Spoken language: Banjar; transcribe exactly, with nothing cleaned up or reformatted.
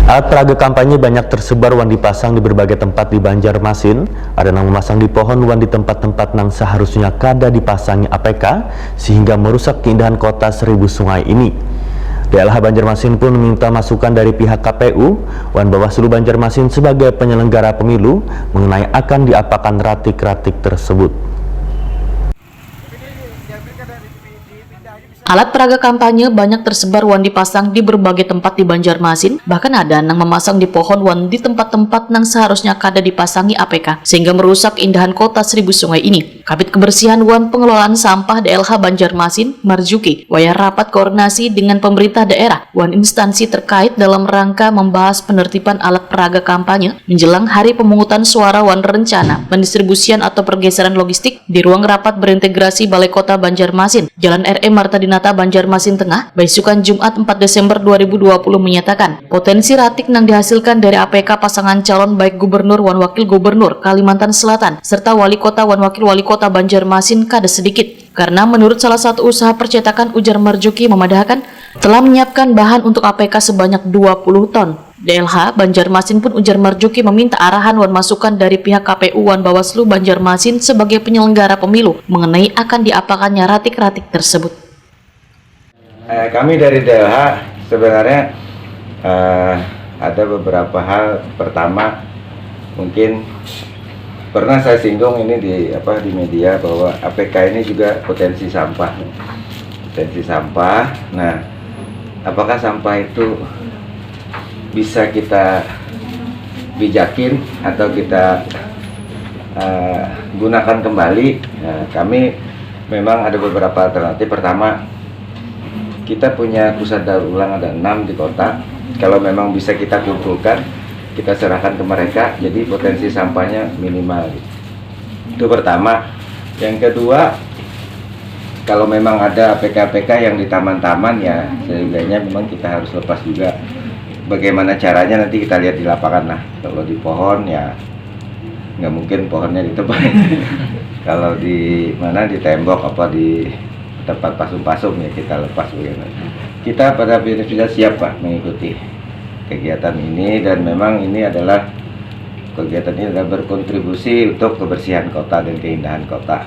Alat peraga kampanye banyak tersebar wan dipasang di berbagai tempat di Banjarmasin. Ada nang memasang di pohon wan di tempat-tempat nang seharusnya kada dipasangi A P K, sehingga merusak keindahan kota seribu sungai ini. D L H Banjarmasin pun meminta masukan dari pihak K P U wan Bawaslu Banjarmasin sebagai penyelenggara pemilu mengenai akan diapakan ratik-ratik tersebut. Alat peraga kampanye banyak tersebar wan dipasang di berbagai tempat di Banjarmasin, bahkan ada nang memasang di pohon wan di tempat-tempat nang seharusnya kada dipasangi A P K, sehingga merusak keindahan kota seribu sungai ini. Kabid Kebersihan wan Pengelolaan Sampah D L H Banjarmasin, Marjuki, wayah rapat koordinasi dengan pemerintah daerah wan instansi terkait dalam rangka membahas penertiban alat peraga kampanye menjelang hari pemungutan suara wan rencana pendistribusian atau pergeseran logistik di ruang rapat berintegrasi Balai Kota Banjarmasin, Jalan R E Marta Dinata, Banjarmasin Tengah, baisukan Jumat empat Desember dua ribu dua puluh menyatakan, potensi ratik nang dihasilkan dari A P K pasangan calon baik gubernur wan wakil gubernur Kalimantan Selatan serta wali kota wan wakil wali kota Banjarmasin kada sedikit. Karena menurut salah satu usaha percetakan, ujar Marjuki memadahkan telah menyiapkan bahan untuk A P K sebanyak dua puluh ton. D L H Banjarmasin pun, ujar Marjuki, meminta arahan wan masukan dari pihak K P U wan Bawaslu Banjarmasin sebagai penyelenggara pemilu mengenai akan diapakannya ratik-ratik tersebut. Eh, kami dari D L H sebenarnya eh, ada beberapa hal. Pertama, mungkin pernah saya singgung ini di apa di media bahwa A P K ini juga potensi sampah. Potensi sampah. Nah, apakah sampah itu bisa kita bijakin atau kita eh, gunakan kembali? Nah, kami memang ada beberapa alternatif. Pertama, kita punya pusat daur ulang ada enam di kota. Kalau memang bisa kita kumpulkan, kita serahkan ke mereka, jadi potensi sampahnya minimal. Itu pertama. Yang kedua, kalau memang ada A P K A P K yang di taman-taman, ya setidaknya memang kita harus lepas juga. Bagaimana caranya, nanti kita lihat di lapangan lah. Kalau di pohon, ya nggak mungkin pohonnya ditebang. Kalau di mana, di tembok apa di tempat pasum-pasum, ya kita lepas begitu. Kita pada prinsipnya siap, Pak, mengikuti kegiatan ini, dan memang ini adalah kegiatan ini adalah berkontribusi untuk kebersihan kota dan keindahan kota.